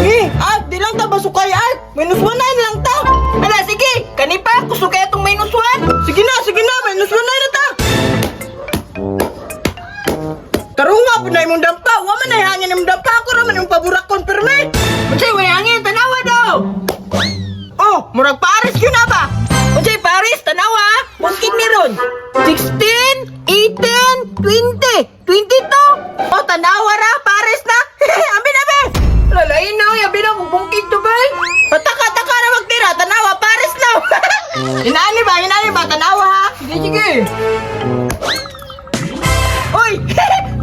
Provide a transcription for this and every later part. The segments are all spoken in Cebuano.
Eh, at di lang ta basukay at. -19 lang ta. Ala, sige. Kani pa, kusog kaya tong -1. Sige na, -19 na ta. Tarunga po na imong dampa. Wa man ay hangin imong dampa. Ako ra man imong paburakon pirmi. Unsay way hangin, tanawa daw. Oh, murag pares yun na ba? Unsay Paris, tanawa. Bungkig ni ron. 16, 18, 20, 22. Oh, tanawa ra, pares na. Abi na be. Lalain na, abi na kung bungkig to bay. Pataka-taka ra magtira, tanawa, pares na. Inani ba, tanawa ha? Sige, sige. Oy,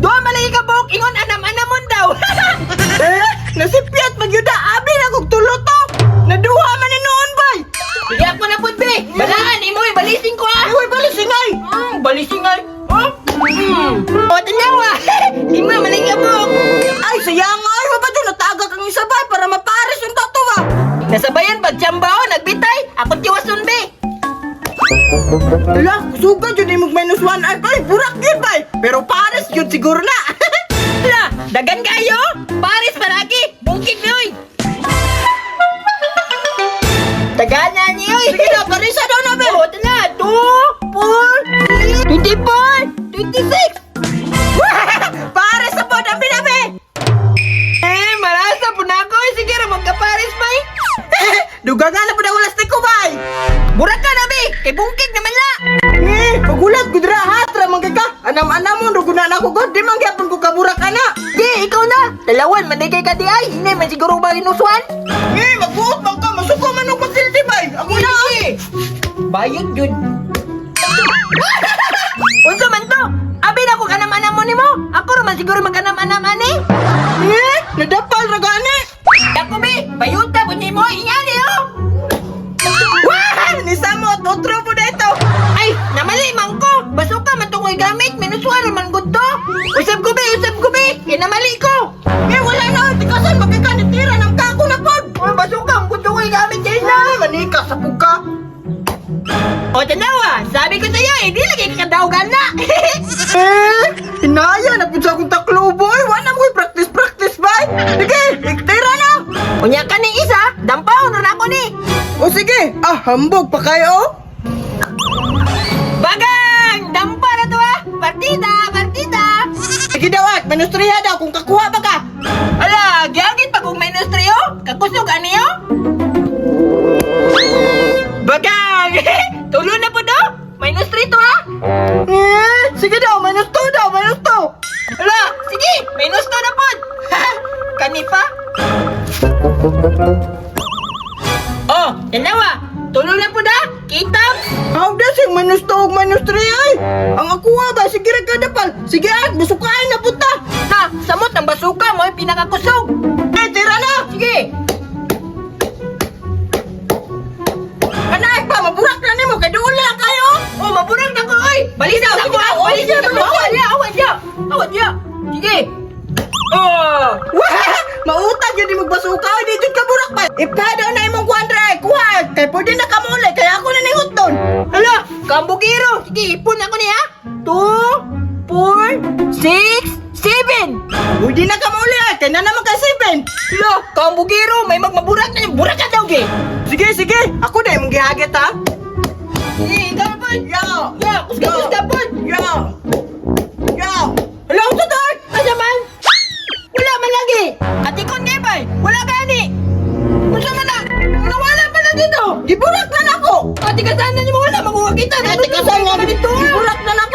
duha man lagi ka buhok, ingon anam-anamon daw. Eh, nasipyat magyuda, abi na kog tulo to. Naduha man ni noon bay. Sige ako na pud be. Balaan imo balising ko ah. Uy, balisingay. Balising ay. Oh? O, tanawa. 5 man lagi ka buhok. Ay, sayang ay, wa ba dyan nataga kang isa bay para mapares yung tato ba? Nasabayan pag tsamba oh, nagbitay. Ako tiwason be. Ala, kusugan yun imong -1 ay, ay, burak yun bay. Pero pares yun siguro na. Ala, dagan kayo. Paris palagi. Bungkig ni oy. Tagana ni oy. Sige na, parisa daw na be. O, tala. 2, 4, 3, 24, 26. Pares sa pod, abi na be. Eh, marasa po na ako. Sige ra magka-Paris bay. Duga nga na pod ang ulas ko bay. Burak ka na be. Kay bungkig naman la. Eh, pagulat gudra hatra man kay ka. Anam-anam mo duguna na ko god, di man gyapon ko kaburak ana. Di, ikaw na. Dalawan, manigay ka di ay. Hindi, man siguro ba inusuan? Eh, magbuot man ka, masuko man og magsilti bay. Ako na. Sige. Bayot yun. Unsa man to? Abi na ko kanam-anam mo nimo. Ako ra man siguro magkanam-anam ani. Eh, nadapal ra gani. Ako be, bayuta po nimo ingani oh. Wah, ni samot otro po dito. Ay, namali man ko. Basuka man tong gamit, -1 man gud to. Usab ko be, usab ko be. Kay namali ko. Eh, wala na, tikasan magkika ni tira ng kako na pod. Uy, basuka ang gud tong gamit kay na. Ay, manika sa puka. O tanawa, sabi ko sa'yo, eh, di lagi kakadawgan na. Eh, hinaya na pud sa akong taklo boy. Wala mo practice practice bay. Sige, iktira na. Unya ka ni isa, dampaw na ako ni. O sige, ah hambog pa kayo. Bagang! Dampa na to ah! Partida! Partida! Sige daw at, -3 daw kung kakuha ba ka. Ala, giyagin pa kung -3 oh! Kakusog ani oh! Bagang! Tulo na po do! -3 to ah! Eh, sige daw, -2 daw, -2. Ala, sige! -2 na po! Kani pa? Oh, tanawa! Tulo na po da! Kita! How does yung -2 ug -3 ay? Ang akuha ba, sige ra kadapal. Sige at, basukain na punta. Ha! Samot ang basuka mo yung pinakakusog! Eh, tira na. Sige! Kanaag pa, maburak na nimo kay duol na lang kayo. Oh, maburang na ko, oy! Balisaw Sige, ako, ah! oh, Balisaw sige, ako! oh. Awad niya! Awad niya! Awad niya! Sige! Oh! Wah! Mautag yun di magbasuka, ay di jud ka burak ba? Ipa daw na imong kuan dre, kuha. Kay pwede na kamuli, kaya ako na ningot doon. Hala! Kambugiro! Sige, ipon ako niya! 2, 4, 6, 7! Pwede na kamuli ay, kay na naman kay 7. Hala! Kambugiro! May magmaburak na yung burak ka daw, ge! Sige, sige. Ako na imong gihagit ha. Sige, ikaw po! Yo! Ya! Kusga-kusga po! Yo! Yo! Hala, unsa to? ay? Asa man? Wala man lagi! Atikon kay bay! Wala gani! Unsa man na? Nawala pa lang dito! Giburak na nako. Ate kasanan niyo wala makuha kita. Ate kasan nga dito. Giburak na nako.